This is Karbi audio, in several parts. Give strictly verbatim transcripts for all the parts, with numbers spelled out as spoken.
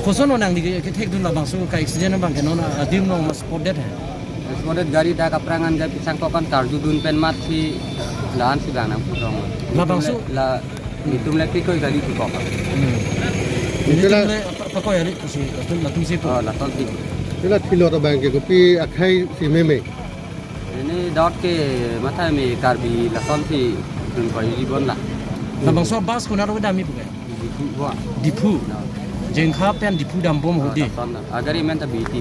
Koson nangli kethekdun labangso ka-accident abang ke non adim nong ma spot dead hai? Spot dead, gari dak aphrang an gari pisang kokan karjudun pen mat si lahan si bang nangpudong. Labangso? La, itum le pikoi gari tu kokan. Hmm. Ilitum le apa, apa koi hari tu si, latum, latum si pu? Oh, latum si. Ila thilo ta bang ke kopi akhai si meme. Ini dot ke matha me Karbi lason si dun koi ribon la. Labangso bus konat kedam-i pu ke? Diphu wa. Diphu. Na. Jengkha pen Diphu dambom hudi. Lason na. Agari amen ta Beauty.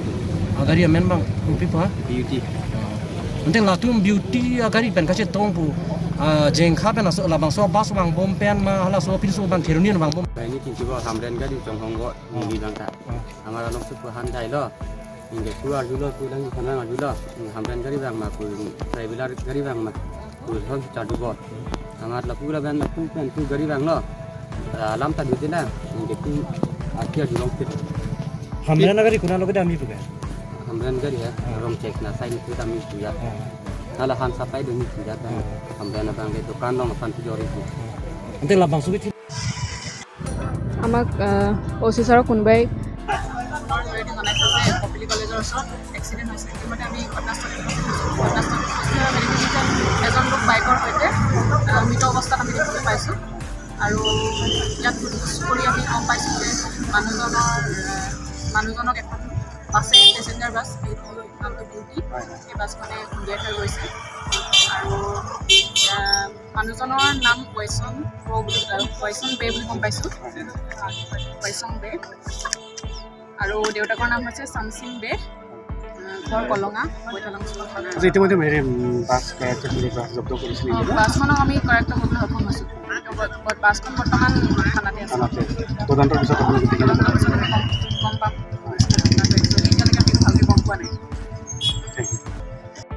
Agari amen bang kopi pa? Beauty. Ante latum Beauty agari pen kachetong pu. Ah, Jengkha pen laso labangso bus vangbom pen ma halaso pinso bang Kheroni vangbom. Ini kintu ko Hamren gari chonghong ko, hmm, ini bang ta. Hmm. Amar along si pu han dai lo. Ingke pu arjulo, pu lang pu lang arjulo. Hamren gari bang ma, pu traveler gari bang ma, pu son chardu bot. Amar lapu la bang lapu pen pu gari bang lo. Ah, alam ta dute na. Ingke pu aki arjulong pit. Hamren gari konat lo kedam-i pu ke? Hamren gari ya, ah, rong cek na sai ni kedam-i pu ya. Ah. Hala han sapai dun-i pu ya kan. Ah. Hamren abang ke dukan long aphan pu jori pu. Ah. Ante labangso ke আমাক, আহ, অ' চি ছাৰক কোনোবাই জড়িত জনাইছে যে কপিলী কলেজৰ ওচৰত এক্সিডেণ্ট হৈছে। ইতিমধ্যে আমি ঘটনাস্থলীত উপস্থিত হৈছোঁ। ঘটনাস্থলীত উপস্থিত হৈ মেডিকেল এজন লোক বাইকৰ সৈতে, আহ, মৃত অৱস্থাত আমি দেখিবলৈ পাইছোঁ। আৰু ইয়াত সোধ-পোছ কৰি আমি গম পাইছোঁ যে মানুহজনৰ, আহ, মানুহজনক এখন বাছে, পেচেঞ্জাৰ বাছ, নামটো বিউটি, সেই বাছখনে খুন্দিয়াই থৈ গৈছে। আৰু, আহ, মানুহজনৰ নাম বৈচন বে বুলি, আহ, বৈচন বে বুলি গম পাইছোঁ। বৈচন বে। আৰু দেউতাকৰ নাম হৈছে চামচিং বে, আহ, ঘৰ কলঙা, বৈঠালাংচুকৰ থানা। আচ্ছা, ইতিমধ্যে হেৰি, উম, বাছ, আহ, বাছ জব্দ কৰিছে নেকি? অ, বাছখনক আমি কৰায়ত্ত কৰিবলৈ সক্ষম হৈছোঁ। ব-, ব-, বাছখন বৰ্তমান থানাতে আছে। থানাতে আছে। তদন্তৰ পিছত আপোনালোকে কি তদন্তৰ পিছত আমি গম, গম পাম।